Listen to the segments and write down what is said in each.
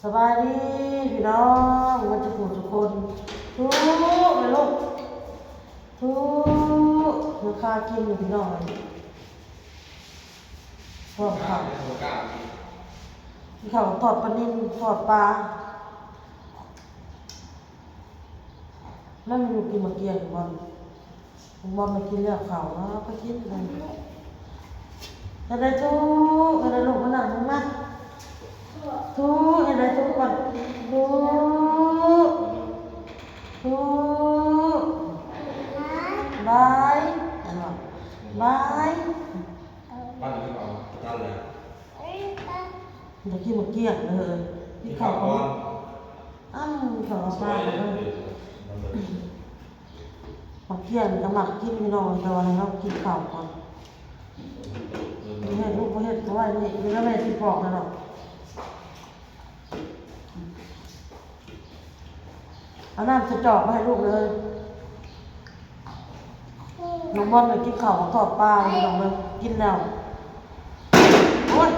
ສະບາຍດີພີ່ນ້ອງ ໝົດທຸກຜູ້ທຸກຄົນ. ທຸກແມ່ລູກ ທຸກ ມາຄາກິນຢູ່ພີ່ນ້ອງ. ທອດເຂົ້າ ກິນເຂົ້າ ທອດປານິນ ທອດປາ. ແລ້ວມັນຢູ່ກິນໝາກກ້ຽງຢູ່ບໍ່? ບອນມາກິນແລ້ວເຂົ້າ ເອົາໄປກິນ. ເຮັດໄດ້ທຸກ ເຮັດໄດ້ລູກ ມານັ່ງມາ. ທຸກ ເຮັດໄດ້ທຸກກ່ອນ. ທຸກ ທຸກ ບາຍ ອັນວ່າ ບາຍ. ບ້ານນີ້ເຂົາຕັນແລ້ວ ຢາກກິນໝາກກ້ຽງເດີ. ກິນເຂົ້າກ່ອນ. ອ້າວ ກິນເຂົ້າກັບປາເດີ. ໝາກກ້ຽງກໍມັກກິນພີ່ນ້ອງ ແຕ່ວ່າໃຫ້ເຮົາກິນເຂົ້າກ່ອນ. ເຮັດ ລູກບໍ່ເຮັດ ເອົາໄວ້ນີ້ ດຽວແມ່ຊິປອກໃຫ້ດອກ. ເອົານ້ຳໃສ່ຈອກມາໃຫ້ລູກເລີຍ. ນ້ອງບອນໄປກິນເຂົ້າ ທອດປາພີ່ນ້ອງເດີ. ກິນແລ້ວ ໂອ້ຍ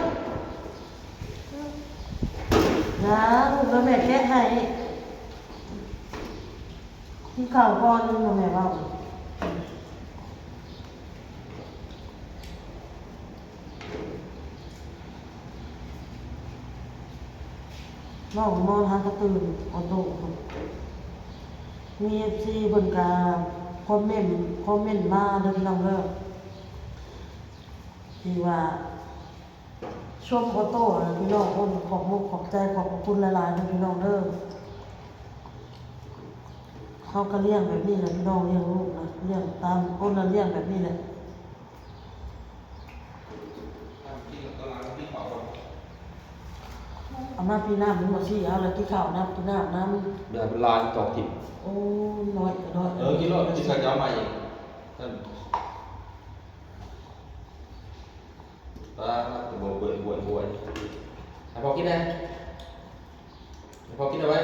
ຢ່າລູກເດີ ແມ່ແກະໃຫ້. ກິນເຂົ້າກ່ອນ ແມ່ເວົ້າ. ນ້ອງນອນຫາກະຕື່ນ ອອໂຕ້. ມີເອັຟຊີເພິ່ນກະຄອມເມັນ ຄອມເມັນມາເດີພີ່ນ້ອງເດີ ທີ່ວ່າ ຊົມອອໂຕ້ນະພີ່ນ້ອງ. ໂອ້ຍ ຂອບມຸກຂອບໃຈ ຂອບພະຄຸນຫຼາຍໆເດີພີ່ນ້ອງເດີ. ເຮົາກໍລ້ຽງແບບນີ້ແຫຼະພີ່ນ້ອງ ລ້ຽງລູກນະ ລ້ຽງຕາມຄົນລະລ້ຽງແບບນີ້ແຫຼະ. ເອົາມາພີ່ນ້ຳ ມັນບໍ່ຊິເອົາລະ ກິນເຂົ້ານຳ ກິນນ້ຳນຳ. ເວລາເປັນຫຼາຍຈອກກິນ. ໂອ້ ນ້ອຍກໍນ້ອຍ. ເອີ ກິນໂລດ ກິນເຂົ້າເຈົ້າໃໝ່ອີກ. ປາດ ໂອ້ຍ ໂອ້ຍ ໂອ້ຍ ໃຫ້ພໍ່ກິນແດ່ ໃຫ້ພໍ່ກິນເອົາໄວ້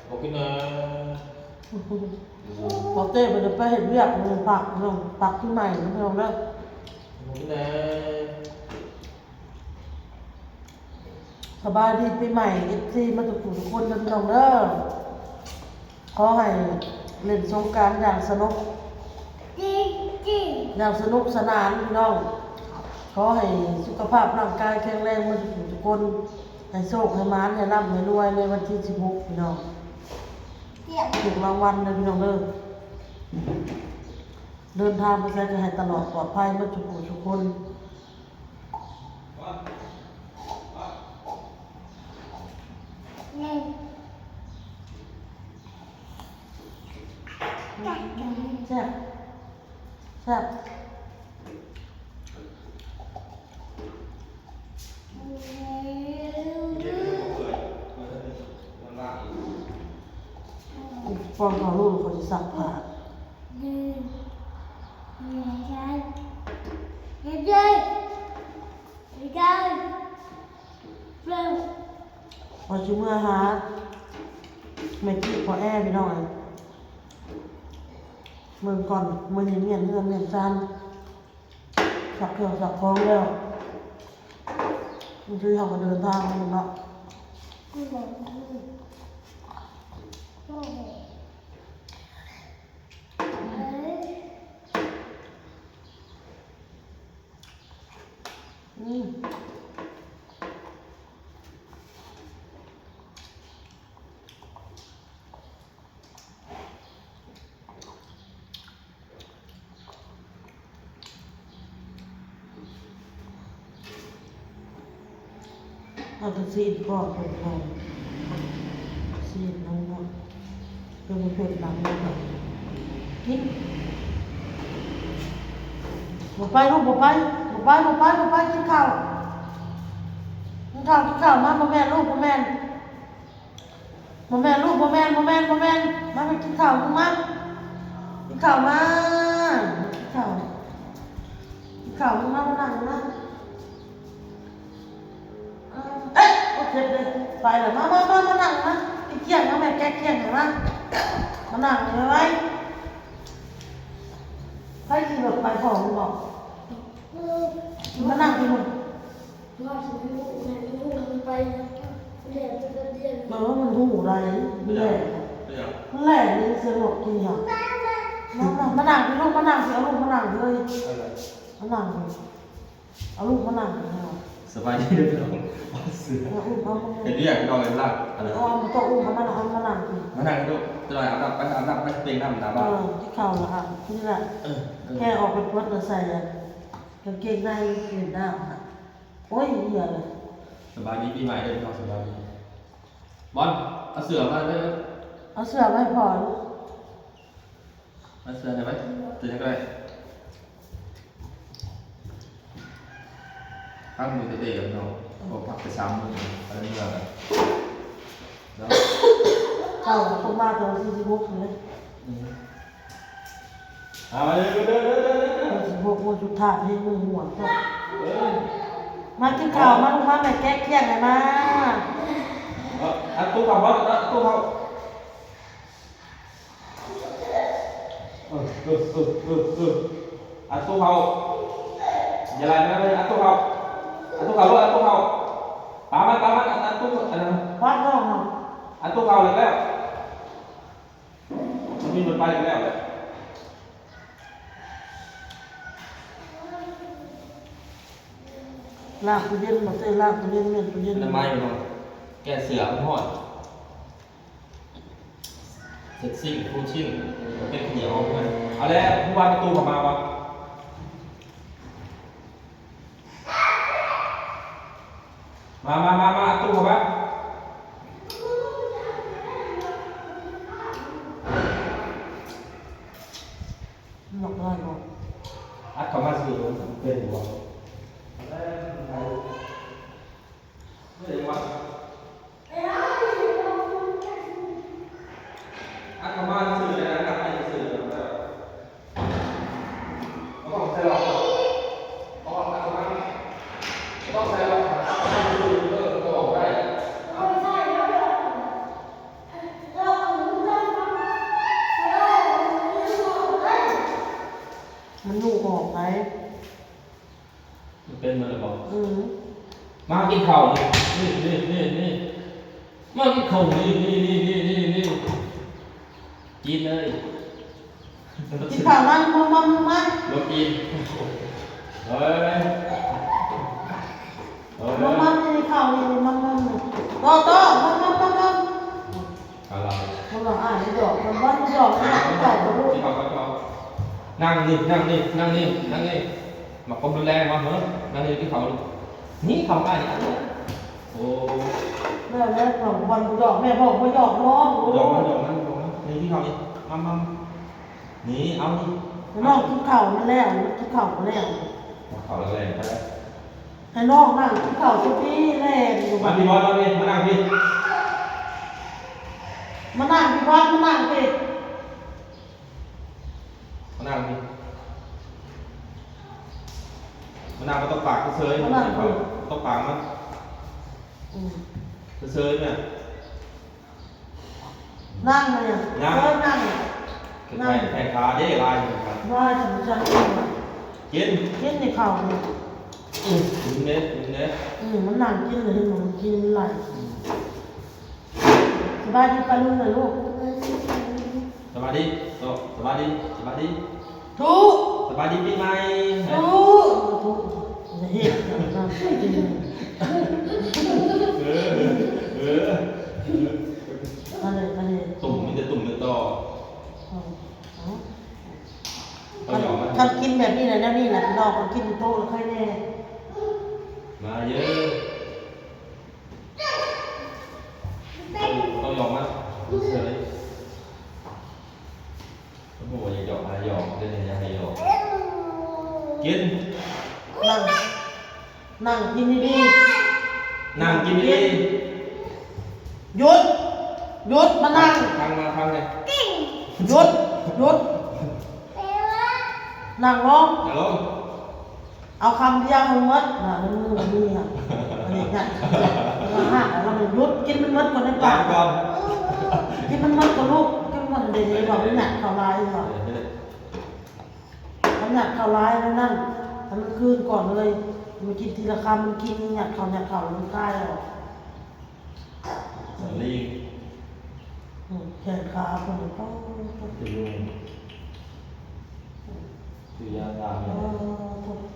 ພໍ່ກິນນະ. ພໍ່ເຕ້ເພິ່ນໄປເຮັດວຽກ ເພິ່ນພັກ ເນາະ ພັກປີໃໝ່ເນາະພີ່ນ້ອງເດີ. ໃຫ້ພໍ່ກິນແດ່. ສະບາຍດີປີໃໝ່ ເອັຟຊີ ໝົດທຸກຜູ້ທຸກຄົນເດີພີ່ນ້ອງເດີ. ຂໍໃຫ້ຫຼິ້ນສົງການຢ່າງສະໜຸກ ຢ່າງສະໜຸກສະໜານພີ່ນ້ອງ. ຂໍໃຫ້ສຸຂະພາບຮ່າງກາຍແຂງແຮງໝົດທຸກຜູ້ທຸກຄົນ ໃຫ້ໂຊກໃຫ້ໝານ ໃຫ້ລ່ຳໃຫ້ລວຍໃນວັນທີສິບຫົກພີ່ນ້ອງ. ຖືກລາງວັນເດີພີ່ນ້ອງເດີ. ເດີນທາງໄປໃສກໍໃຫ້ຕະຫຼອດປອດໄພໝົດທຸກຜູ້ທຸກຄົນ. ແຊບ ແຊບ. ປ້ອນເຂົາລູກ ເຂົາຊິຊັກຜ້າ. ຂ້ອຍຊິເມືອຫາແມ່ກີ້ພໍ່ແອພີ່ນ້ອງເອີຍ. ເບິ່ງກ່ອນ ມື້ນີ້ມ້ຽນເຮືອນມ້ຽນຊານ ຊັກເຄື່ອງຊັກຂອງແລ້ວ ບາງທີເຮົາກໍເດີນທາງເນາະ. ອືມ. ເອົາແຕ່ຊີ້ນກ້ອນເພິ່ນ ຊີ້ນນ້ອງເນາະ ເພິ່ນບໍ່ເຜັດນຳເນາະ. ກິນ ບໍ່ໄປລູກ ບໍ່ໄປ ບໍ່ໄປ ບໍ່ໄປ ບໍ່ໄປ ກິນເຂົ້າ ກິນເຂົ້າ ກິນເຂົ້າ ມາ ບໍ່ແມ່ນລູກ ບໍ່ແມ່ນ. ບໍ່ແມ່ນລູກ ບໍ່ແມ່ນ ບໍ່ແມ່ນ ບໍ່ແມ່ນ ມາ ມາກິນເຂົ້າ ມາ ກິນເຂົ້າ ມາ ກິນເຂົ້າ ກິນເຂົ້າ ມາ ມານັ່ງ ມາ. ເອີ ໂອ້ ເຈັບເດ້ ໄປແລ້ວ ມາ ມາ ມາ ມານັ່ງ ມາ ກິນກ້ຽງ ມາ ແມ່ແກະກ້ຽງໃຫ້ ມາ ມານັ່ງນີ້ໄວໆ. ໃຜຂີ່ລົດໄປ ພໍ່ ບອກ ມານັ່ງທີ່ນີ້. ວ່າຊິໃຫ້ລູກ ແມ່ນລູກມັນໄປນະ ໄປ ເອີ ມັນຮູ້ໄດ້ ມັນແລ່ນ ເປັນຫຍັງ? ມັນແລ່ນ ໄດ້ຍິນສຽງນົກກິນຫຍັງ? ມາ ມາ ມານັ່ງພີ້ລູກ ມານັ່ງພີ້ ເອົາລູກມານັ່ງພີ້ເລີຍ ເອົາລະ ມານັ່ງພີ້ ເອົາລູກມານັ່ງພີ້. ສະບາຍດີເດີພີ່ນ້ອງ ເອົາເສື້ອ ເອົາອຸ້ມ ເອົາ ເຮັດວຽກພີ່ນ້ອງເອີຍ ລັກ ເອີ ເອົາ ບໍ່ຕ້ອງອຸ້ມ ເອົາມາ ເອົາມານັ່ງພີ້ ມານັ່ງລູກ ຈັກໜ້ອຍອາບນ້ຳ ໄປອາບນ້ຳ ໄປເປັນນ້ຳໜ້າບ້ານ ເອີ ກິນເຂົ້າລະ ກິນລະ ເອີ ເອີ ແກະອອກເບິດໆ ລະໃສ່ ກາງເກງໃນ ເປັນນ້ຳ ໂອ້ຍ ເຫື່ອເລີຍ. ສະບາຍດີປີໃໝ່ເດີພີ່ນ້ອງ ສະບາຍດີ. ບອນ ເອົາເສື້ອມາເດີ ເອົາເສື້ອມາໃຫ້ພໍ່ລູກ ເອົາເສື້ອໄດ້ໄປ ເສື້ອຫຍັງກໍໄດ້ ພັກມື້ແຕ່ເດກັນເນາະ ບໍ່ພັກໄປສາມມື້ ໄປເມືອກັນ ເຈົ້າ ເຂົາມາແຕ່ວັນທີສິບຫົກນີ້ ອືມ ເອົາມາເດີ ເດີ ເດີ ເດີ ເດີ ສິບຫົກມື້ສຸດທ້າຍ ເຮັດມື້ມ່ວນເຈົ້າ ເອີ ມາກິນເຂົ້າ ມາລູກມາ ແມ່ແກະກ້ຽງໃຫ້ມາ ເອີ ອັດຕູ້ເຂົ້າ ອັດຕູ້ເຂົ້າ ເອີ ເອີ ອັດຕູ້ເຂົ້າ ຢ່າໄລ່ມັນເລີຍ ອັດຕູ້ເຂົ້າ ອັດຕູ້ເຂົ້າ ອັດຕູ້ເຂົ້າ ປາມັນ ປາມັນ ອັດຕູ້ ອັນນັ້ນ ວັດນ້ອງເຮົາ ອັດຕູ້ເຂົ້າແລ້ວ ມັນມີລົດໄຟແລ້ວແຫຼະ ລ້າງຕູ້ເຢັນ ບໍ່ເຕີ ລ້າງຕູ້ເຢັນ ແມ່ນຕູ້ເຢັນ ອະນາໄມເນາະ ແກ່ເສື້ອມັນຮ້ອນ ເຊັກຊິ້ງ ຄູຊິ້ງ ເປັນຂະໜຽວເອົາເພື່ອນ ເອົາແລ້ວ ຜູ້ວ່າປະຕູເຂົ້າມາບໍ່? ມາ ມາ ມາ ມາ ອັດຕູ້ເຂົ້າມາ ມັນລັກງ່າຍບໍ່? ອັດເຂົ້າມາຊື່ ເປັນບໍ່? ເປັນຫຍັງວະ? ອັດເຂົ້າມາຊື່ ອັດເຂົ້າມາຊື່ ບໍ່ຕ້ອງໃສ່ລັອກ ບໍ່ຕ້ອງໃສ່ລັອກ ອັດເຂົ້າມາຊື່ ເອີ ກໍອອກໄດ້. ມັນຫຍູ້ອອກໄດ໋. ມັນເປັນໝົດແລ້ວບໍ່? ອືມ ມາກິນເຂົ້ານີ້ ນີ້ ນີ້ ມາກິນເຂົ້ານີ້ ນີ້ ນີ້ ກິນເລີຍ ກິນເຂົ້າມາ ມາ ມາ ມາ ມາ ບໍ່ກິນ ເອີຍ ເອີຍ ມາ ມາ ນີ້ເຂົ້ານີ້ ມາ ມາ ມາ ໂຕ ໂຕ ມາ ມາ ມາ ມາ. ອາລາວ ມັນວ່າອ້າຍມັນຫຍອກ ມັນວ່າມັນຫຍອກ ມັນວ່າມັນຫຍອກ ນັ່ງນີ້ ນັ່ງນີ້ ນັ່ງນີ້ ນັ່ງນີ້ ມາຄວາມຮຸນແຮງວະ ເຮີ ນັ່ງນີ້ ກິນເຂົ້າ ນີ້ເຂົ້າອ້າຍນີ້ ໂອ້ ແມ່ ແມ່ບອກບໍ່ຫຍອກ ແມ່ບອກບໍ່ຫຍອກນ້ອງ ຫຍອກມັນ ຫຍອກມັນ ຫຍອກມັນ ນີ້ກິນເຂົ້ານີ້ ມາ ມາ ນີ້ ເອົານີ້ ນ້ອງກິນເຂົ້າມັນແລ້ວ ກິນເຂົ້າມັນແລ້ວ ເຂົ້າແລ້ວແລ່ນໄປ ໃຫ້ນ້ອງນັ່ງກິນເຂົ້າຢູ່ພີ້ ແລ່ນຢູ່ ມາພີ້ບອນ ມາພີ້ ມານັ່ງພີ້ ມານັ່ງພີ້ບອນ ມານັ່ງພີ້ ມານັ່ງພີ້ ມານັ່ງ ບໍ່ຕ້ອງປາກ ເຊີຍໆ ມານັ່ງພີ້ ບໍ່ຕ້ອງປາກມັນ ອືມ ເຊີຍໆ ແມ່. ນັ່ງມານີ້ ນັ່ງ ເອີ ນັ່ງ ຄື ນັ່ງ ແຂ່ງ ແຂ່ງຂາເດ້ ລາຍ ລາຍທຳມະຊາດ ກິນ ກິນໃນເຂົ້ານີ້ ອືມ ກິນເດ້ ກິນເດ້ ອືມ ມັນນັ່ງກິນເລີຍ ເຫັນບໍ່ ມັນກິນ ມັນໄລ່ ອືມ ສະບາຍດີປ້າລຸງນະລູກ ສະບາຍດີ ໂຕ ສະບາຍດີ ສະບາຍດີ. ທຸ ສະບາຍດີປີໃໝ່ ທຸ ທຸ ເຮັດ ເອີ ເອີ ມາເລີຍ ມາເລີຍ ຕຸ່ມ ມີແຕ່ຕຸ່ມແຕ່ຕໍ ເອີ ເອົາ ເອົາ ຄັນກິນແບບນີ້ແຫຼະ ແນວນີ້ແຫຼະ ພີ່ນ້ອງ ຄັນກິນໂຕະແລ້ວຄ່ອຍແນ່ ມາເຢີ ເອົາ ເອົາຢອກມາ ເຊີຍ. ໂອ້ ຢາກຢອກ ໃຫ້ຢອກ ດຽວນີ້ຢາກໃຫ້ຢອກ ກິນ ນັ່ງ ນັ່ງກິນດີໆ ນັ່ງກິນດີໆ ຢຸດ ຢຸດ ມານັ່ງ ຟັງ ມາຟັງເລີຍ ຢຸດ ຢຸດ ນັ່ງລົງ ນັ່ງລົງ. ເອົາຄຳດຽວໃຫ້ໝົດນະ ໃນມືມັນມີຫັ້ນ ອັນນີ້ນະ ເອົາຫາກເອົາມັນໃຫ້ຢຸດ ກິນມັນໝົດກ່ອນໃນປາກ ກິນມັນໝົດກ່ອນລູກ ກິນມັນໝົດ ເດ ເດ ເວົ້າມັນຫຍັດເຂົ້າຫຼາຍ ເຫັນບໍ່ ມັນຫຍັດເຂົ້າຫຼາຍແນວນັ້ນ ໃຫ້ມັນຄືນກ່ອນເລີຍ ມັນກິນທີລະຄຳ ມັນກິນຫຍັດເຂົ້າ ຫຍັດເຂົ້າ ແລ້ວມັນຄາຍອອກ. ລີງ ອືມ ແຂນຂາເພິ່ນ ໂອ້ ເປັນໂລງ ຄືຢາຕາ ໂອ້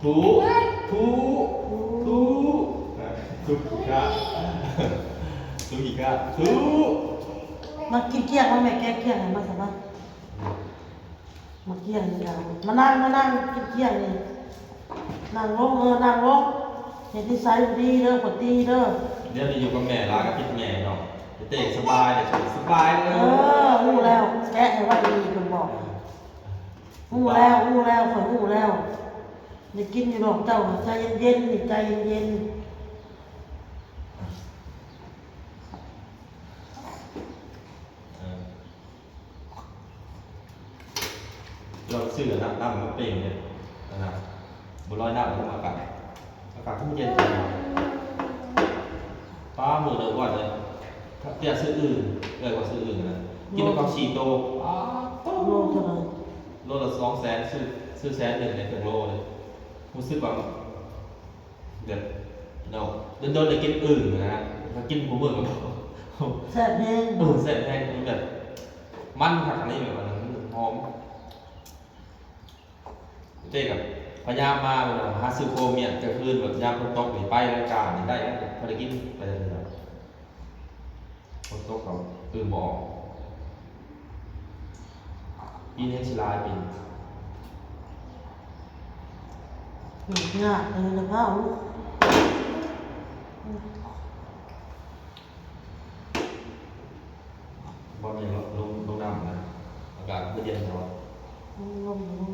ທຸ ທຸ ທຸ ທຸ ຂີ້ຄ້ານ ທຸ ຂີ້ຄ້ານ ທຸ ມາກິນກ້ຽງ ມາແມ່ແກະກ້ຽງໃຫ້ມາຊະມາ. ມາກ້ຽງນີ້ລະ ມານັ່ງ ມານັ່ງກິນກ້ຽງນີ້ ນັ່ງລົງ ເອີ ນັ່ງລົງ ເຮັດນິໄສບໍ່ດີເດີ ຂ້ອຍຕີເດີ. ດຽວນີ້ຢູ່ກັບແມ່ຫຼາຍກໍຕິດແມ່ເນາະ ເຮັດແຕ່ສະບາຍເດ້ ສະບາຍເດີ. ເອີ ຮູ້ແລ້ວ ແກະໃຫ້ໄວອີ່ເພິ່ນບອກ ເອີ ຮູ້ແລ້ວ ຮູ້ແລ້ວ ຂ້ອຍຮູ້ແລ້ວ ໄດ້ກິນຢູ່ດອກ ເຈົ້າໃຈເຢັນໆ ໃຈເຢັນໆ. ເອີ ລອງຊື້ອັນນັ້ນ ນ້ຳມາເປ່ງເດ້ ອັນນັ້ນ ບົວລອຍ ນ້ຳທຳອາກາດ ອາກາດຄືເຢັນ ປາ ມື້ເດີກ່ອນເລີຍ ເຈົ້າຊື້ອຶ່ງ ເອີ້ຍວ່າຊື້ອຶ່ງນະ ກິນໄປກ່ອນສີ່ໂຕ ປາ ໂລເທົ່າໃດ? ໂລລະສອງແສນ ຊື້ ຊື້ແສນໜຶ່ງໃນເຄິ່ງໂລເລີຍ ຮູ້ສຶກວ່າ ແບບ ເນາະ ດົນໆ ໄດ້ກິນອຶ່ງນະ ຖ້າກິນຄູ່ມື້ກໍແຊບແຮງ ເອີ ແຊບແຮງ ມັນແບບ ມັນຄັກອັນນີ້ ແບບວ່າມັນຫອມ ເຈ້ກໍພະຍາຍາມມາ ຫາຊື້ໂຄມຽນກາງຄືນ ແບບຍາມຝົນຕົກນີ້ ໄປລາຍການນີ້ໄດ້ ພໍໄດ້ກິນໄປເທື່ອ. ຝົນຕົກກໍອຶ່ງບໍ່ອອກ ປີນີ້ຊິຫຼາຍປີ ຍາກເລີຍນະພ້າວ ບໍ່ແມ່ນລົງ ລົງນ້ຳນະ ອາກາດບໍ່ເຢັນເນາະ ລົງ ລົງ ລົງ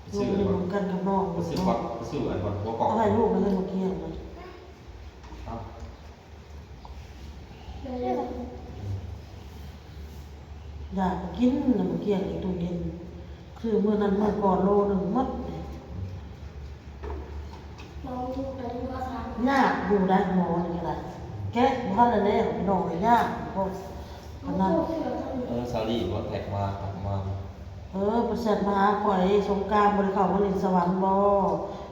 ໄປຊື້ອັນ ລົງກັນກັບນ້ອງ ໄປຊື້ ໄປຊື້ອັນ ຫົວກອງ ເອົາໃຫ້ລູກໄປເລີຍ ໝາກກ້ຽງນະ ເອົາ ຢາກກິນນະ ໝາກກ້ຽງໃນຕູ້ເຢັນ ຊື້ມື້ນັ້ນມື້ກ່ອນໂລໜຶ່ງໝົດ ຍາກຢູ່ໄດ໋ ໝໍນີ້ກໍໄດ້ ແກະບໍ່ທັນແລ້ວ ພີ່ນ້ອງເອີຍ ຍາກ ເອີ ສາວລີບໍ່ແທັກມາ ທັກມາ ເອີ ເພິ່ນແຊັດມາຫາຂ້ອຍ ສົງການບໍ່ໄດ້ເຂົ້າມາຫຼິ້ນສະຫວັນບໍ່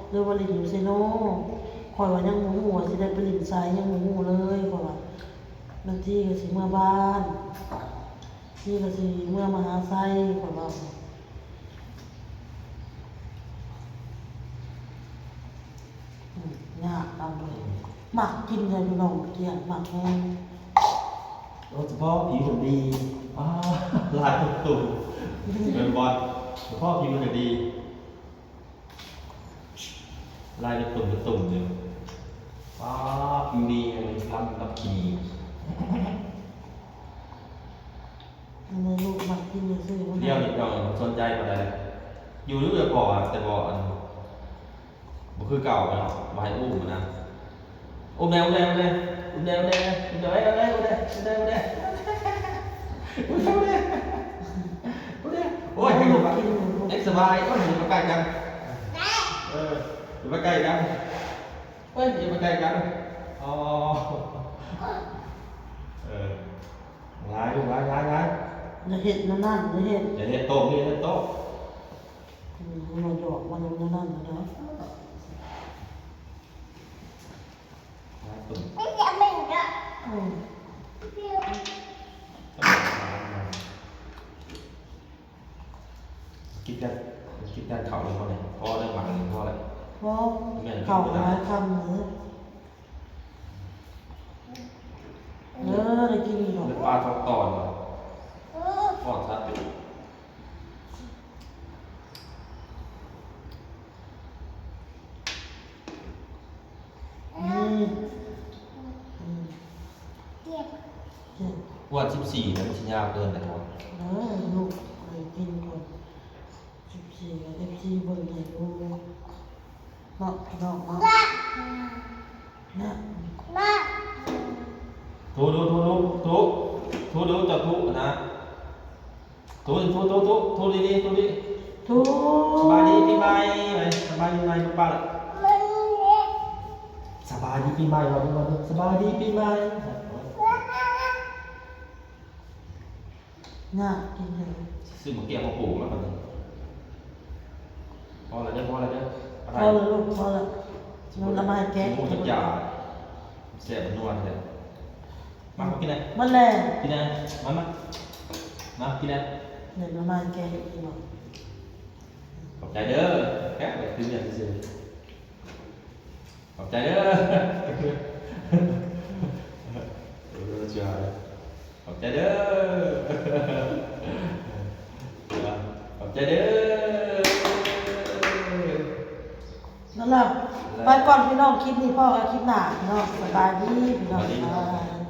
ຫຼືວ່າຫຼິ້ນຢູ່ເຊໂນ ຂ້ອຍວ່າຍັງບໍ່ຮູ້ວ່າຊິໄດ້ໄປຫຼິ້ນໃສ ຍັງບໍ່ຮູ້ເລີຍ ຂ້ອຍວ່າ ບາງທີກໍຊິເມືອບ້ານ ບາງທີກໍຊິເມືອມະຫາໄຊ ຂ້ອຍວ່າ ອືມ ຍາກນຳເລີຍ ມັກກິນເລີຍ ພີ່ນ້ອງ ໝາກກ້ຽງ ມັກແຮງ ໂອ້ ສະເພາະຜິວມັນດີ ອ້າ ລາຍຕຸ່ມໆ ແມ່ນບໍ່ ສະເພາະຜິວມັນດີ ລາຍເປັນຕຸ່ມເປັນຕຸ່ມຢູ່ ປ້າ ຜິວດີແຮງເລີຍ ລຳ ລຳຂີ້ ອັນນີ້ລູກມັກກິນຊື່ໆ ດຽວນີ້ນ້ອງບໍ່ສົນໃຈປານໃດ ຢູ່ຢູ່ແຕ່ພໍ່ ແຕ່ບໍ່ ອັນ ບໍ່ຄືເກົ່າເນາະ ບໍ່ໃຫ້ອຸ້ມນະ. ອຸ້ມແດ່ ອຸ້ມແດ່ ອຸ້ມແດ່ ອຸ້ມແດ່ ອຸ້ມແດ່ ອຸ້ມແດ່ ອຸ້ມແດ່ ອຸ້ມແດ່ ອຸ້ມແດ່ ອຸ້ມແດ່ ອຸ້ມແດ່ ອຸ້ມແດ່ ໂອ້ຍ ເຮັດ ເຮັດສະບາຍ ໂອ້ຍ ຢ່າມາໃກ້ກັນ ເອີ ຢ່າມາໃກ້ກັນ ໂອ້ຍ ຢ່າມາໃກ້ກັນ ອໍ ເອີ ຫຼາຍ ລູກ ຫຼາຍ ຫຼາຍ ຫຼາຍ ຢ່າເຮັດແນວນັ້ນ ຢ່າເຮັດ ຢ່າເຮັດໂຕ ຢ່າເຮັດໂຕ ອືມ ມາຢອກມັນແນວນັ້ນນະ. ກິນແຕ່ ກິນແຕ່ເຂົ້າແລ້ວບໍ່ນີ້ ພໍແລ້ວ ໝາກນີ້ພໍແລ້ວ ພໍ ແມ່ນ ເຂົ້າຫຼາຍຄຳເລີຍ ເອີ ໄດ້ກິນຢູ່ດອກ ເປັນປາສອງຕອນ ປອດສັດຢູ່. ອືມ ອືມ ເຈັບ ເຈັບ ອ້ວນສິບສີ່ແລ້ວ ມັນຊິຍາວເກີນໄປບໍ່? ເອີ ລູກໄປກິນກ່ອນ ສິບສີ່ ເອັຟຊີເບິ່ງໃຫຍ່ຢູ່ເນາະ ພີ່ນ້ອງເນາະ ນະ ທຸ ທຸ ທຸ ທຸ ທຸ ທຸ ເຈົ້າທຸນະ. ທຸ ທຸ ທຸ ທຸ ທຸດີໆ ທຸດີ ທຸ ສະບາຍດີປີໃໝ່ ສະບາຍດີປີໃໝ່ ປ້າ ສະບາຍດີປີໃໝ່ ວ່າດູ ວ່າດູ ສະບາຍດີປີໃໝ່ ຍາກກິນເລີຍ ຊື້ໝາກກ້ຽງມາປູກແລ້ວບັດນີ້ ພໍແລ້ວເດີ ພໍແລ້ວເດີ ພໍແລ້ວລູກ ພໍແລ້ວ ມັນລະບາຍແກະ ຊິໝູຈັກຢາ ແຊບນວນແທ້ ມາ ກິນນະ ໝົດແລ້ວ ກິນນະ ມາ ມາ ມາກິນນະ ເດີນມາ ມາແກະອີກບໍ່? ຂອບໃຈເດີ ແກະໄປຄືຫຍັງຊື່ ຂອບໃຈເດີ ເອີ ເຈົ້າ ຂອບໃຈເດີ ຂອບໃຈເດີ ນັ້ນລະ ໄປກ່ອນພີ່ນ້ອງ ຄລິບນີ້ພໍ້ກັນຄລິບໜ້າພີ່ນ້ອງ ສະບາຍດີພີ່ນ້ອງ ສະບາຍດີ ອ່າ